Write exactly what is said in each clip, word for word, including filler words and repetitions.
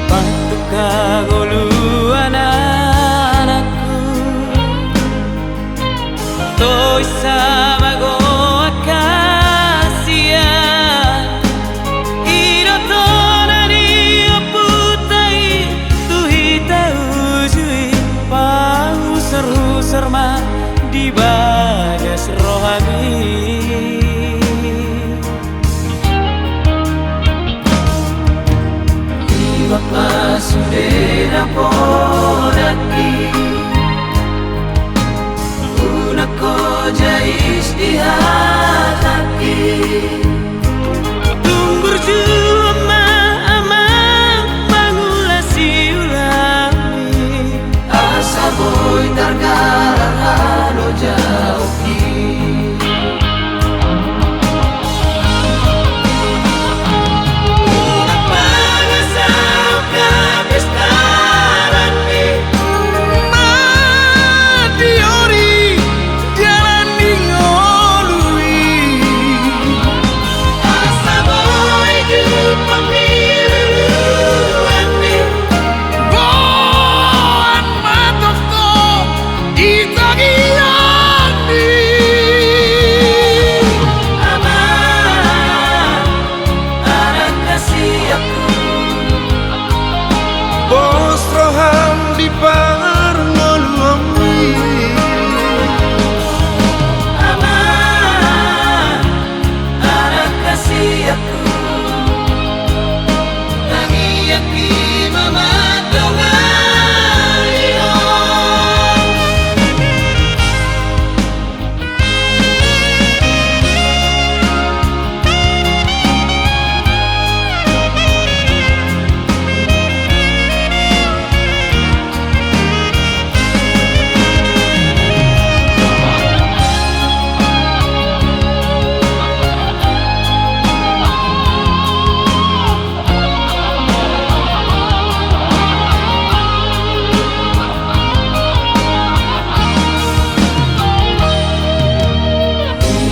Pantuka goluan anakku, tois sama goa kasian. Ido tona ni ompunta i tu hita uju i, pahusar-husar ma di bagas rohami. Imak ma sude na poda i, unang ho jais di hatangki. Tung burju ma amang mangula siulami, asa boi targarar halojaon i. Di tagian ni ama, anak hasianku, pos roham di parngoluanmi. Ama, anak hasianku, tangiangki ma mandongani ho.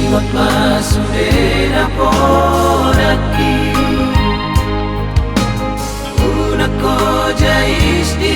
Imak ma sude na poda i, unang ho jais di